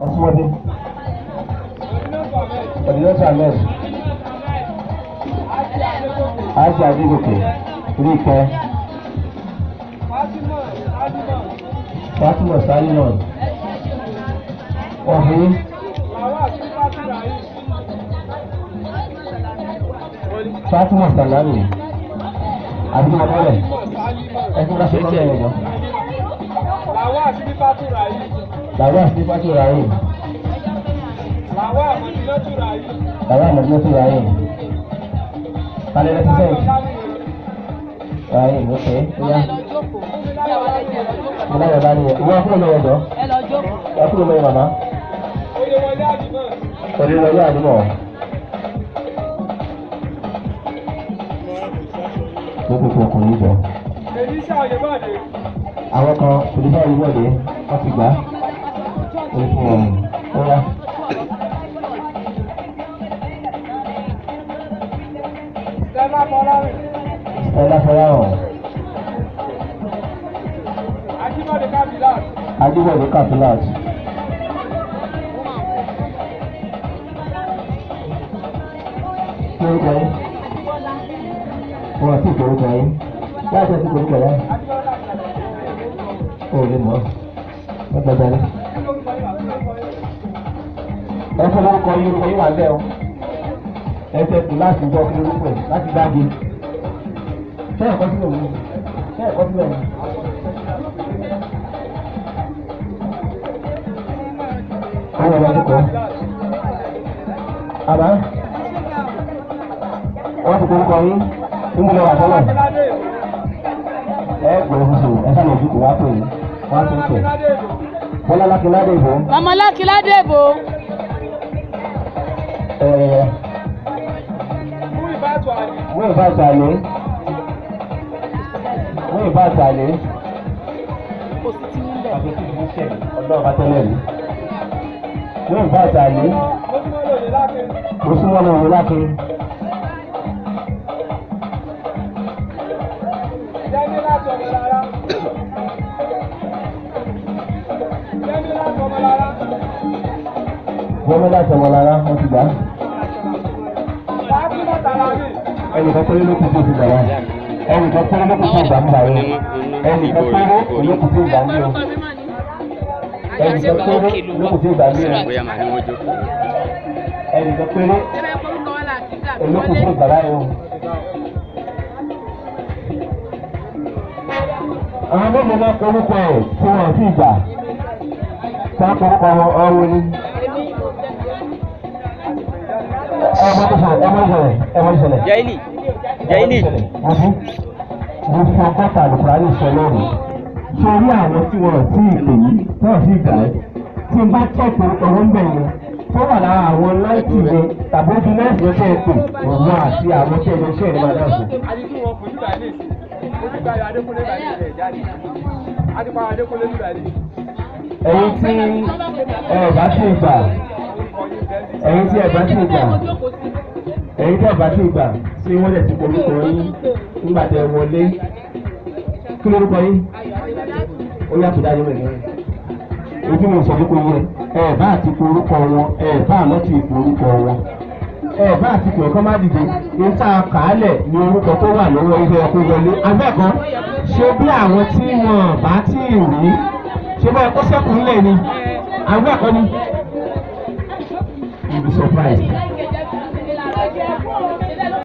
Ọsùnwọ́dé. Ọ̀dìnlọ́sọ Ahmed. Ájì Adégòkè. Ríkẹ́. Fatima Salimon. Ọ̀hún. Fatima Salami. Àbíkú ọmọ rẹ̀. Ẹ kí wọ́n ṣe kọ́ mẹ́rin lọ. Làwọn àṣìbí Rahim. Làwọn àṣìbí Rahim. Làwọn àmọ̀dínlọ́tù Rahim. Làwọn àmọ̀dínlọ́tù Rahim. Kalẹ̀ represent. Rahim, ok. Oya. Mo láyọ̀ bá ní ẹ̀. Ìwọ kúrò lọ́wọ́ jọ. Ẹ kúrò lọ́wọ́ màmá. Oyèwọlé Àdìmọ̀. Oyèwọlé Àdìmọ̀. Gbogbo ọkùnrin jọ. Felicia Oyèbọ̀dé. Àwọn kan Felicia Oyèbọ̀dé wọ́n ti gbà á. Orí fún wọn. Oya. Stella Fọlárin. Stella Fọlárin. Ajíbọ̀dé Kabilat. Ajíbọ̀dé Kabilat. Kí orúkọ yín? Wọ́n ti orúkọ yín. Láti ẹ̀sìn orúkọ yín. O lè mọ̀. Wọ́n gbàgbọ́ ní. Ẹ fẹ́ lórúkọ yín, orúkọ yín wà ń bẹ̀ o. Ẹ fẹ́ kù láti gbọ́ kí lórúkọ ẹ̀ láti gbági. Ṣé ẹ̀kọ́ sílẹ̀ wò? Ṣé ẹ̀kọ́ sílẹ̀ wò? Àwọn ọ̀rọ̀ àdúgbò. Àbá. Wọ́n ti korúkọ yín. Níbo lọ wà tẹ́lẹ̀? Ẹ gbọ́dọ̀ fún sòwò. Ẹ sábà ojú kò wá pè yín. Wọ́n á tún pè. Bọ́lá Lákínládé ìbò. Màmá Lákínládé ìbò. Mú ìbátò àlè. Mú ìbátò àlè. Mú ìbátò àlè. Kò sí ti ń bẹ̀. Àbí kí ni ṣe ọ̀dọ́ ọba tẹ́lẹ̀ rí. Mú ìbátò àlè. Mo súnmọ́ lòdì lákin. Mo súnmọ́ lòdì lákin. Jẹ́mi láti ọmọ lára. Jẹ́mi láti ọmọ lára. Jẹ́mi láti ọmọ lára, wọ́n ti gbà á. Fatima Salami. Ẹnìkan péré ló kù tó ti gbà wá. Ẹnìkan péré ló kù tó gbà ń bà yín. Ẹnìkan péré ló kù tó gbà ń bí o. Ẹnìkan péré ló kù tó gbà ń bí o. Ẹnìkan péré ló kù tó gbà báyìí o. Àwọn mélòó náà korúkọ ẹ̀ tí wọ́n sì gbà? Tá korúkọ wọn ọ̀rọ̀ ni. Ẹ mọ tó ṣẹlẹ̀, ẹ mọ tó ṣẹlẹ̀, ẹ mọ tó ṣẹlẹ̀. Jaili. Jaili. Mo fi ọgọ́ta àlùkùránì sọ lọ́rùn. Sórí àwọn tí wọ́n ti pè yí, tí wọ́n sì gbà ẹ́. Tí n bá tẹ̀kọ̀ ọ̀rọ̀ ń bẹ̀ yẹn, tó wà lára àwọn láìtì yẹn tàbí ojú nẹ́ẹ̀sì yẹn tẹ́ ẹ pè, òun àti àwọn tí ẹni iṣẹ́ rẹ̀ máa dà fún. Àti tí wọn kò ní báyìí lè ṣe. Mo ti gba ayọ̀ Adékúnlé báyìí lè jáde. A ti pa Adékúnlé ní báyìí. Ẹ̀yin tí ẹ bá sì gbà, ẹ̀yin tí ẹ bá sì gbà, ẹ̀yin tí ẹ bá sì gbà, tí wọ́n lè ti korúkọ yín nígbà tẹ́ wọlé. Kí lórúkọ yín? Ó yàtọ̀ dájú rẹ̀ lọ́rùn. Ojú mi sọ fún yẹn, ẹ bá àti korúkọ wọn, ẹ bá àmọ́ ti korúkọ wọn. Ẹ bá àti pè kọ́ má dìde, níta kàálẹ̀ ni orúkọ tó wà lọ́wọ́ ilé ẹ̀kọ́ wọlé. Abẹ́ẹ̀kọ́, ṣé bí àwọn tí wọn bá tí ì rí, ṣé bá ẹ̀kọ́ sẹ́kù ńlẹ̀ ni? Abẹ́ẹ̀kọ́ ni? You be surprised.